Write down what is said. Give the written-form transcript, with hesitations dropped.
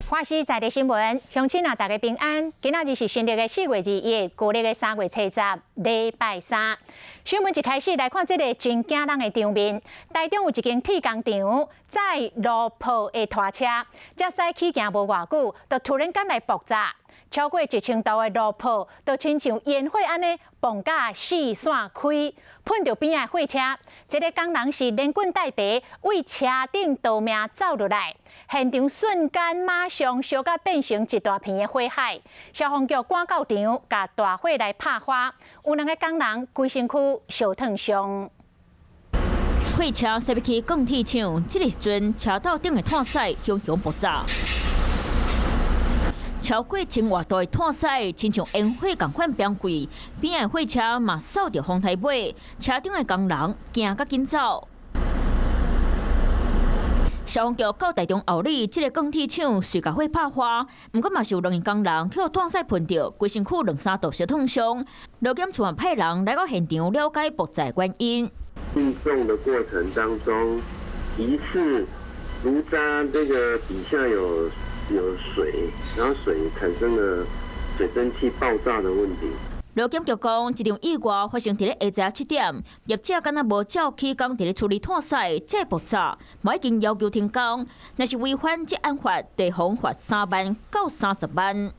華視在地新聞，鄉親啊，大家平安。今仔日是新曆的4月21，舊曆的3月70，禮拜三。新聞一開始來看這个真驚人的場面。台中有一間鐵工廠載爐泡的拖車，才駛起行無偌久，就突然間來爆炸，超過1000度的爐泡，就親像煙火按呢，爆甲四散開，噴著邊仔的貨車。這个工人是連滾帶爬，對車頂逃命走落來。現場瞬間馬上燒甲變成一大片的火海，消防局趕到場，共大火來拍花，有兩个工人規身軀燒燙傷。貨車駛欲去鋼鐵廠，這个時陣車斗頂的炭屎熊熊爆炸，超過千外度的炭屎，親像煙火仝款崩開，邊仔的貨車嘛掃著風台尾，車頂的工人驚甲緊走。消防局到台中后里，這个鋼鐵廠隨共火拍花，毋過嘛是有兩个工人予炭屎噴著，規身軀兩三度燒燙傷。勞檢處派人來到現場了解爆炸原因。運送的過程當中，疑似爐渣這個底下有水，然後水產生了水蒸氣爆炸的問題。勞檢局講，這場意外發生佇咧下晝7點，業者敢若無照起工佇咧處理炭屎，才會爆炸，嘛已經要求停工。若是違反職安法，地方罰3萬到30萬。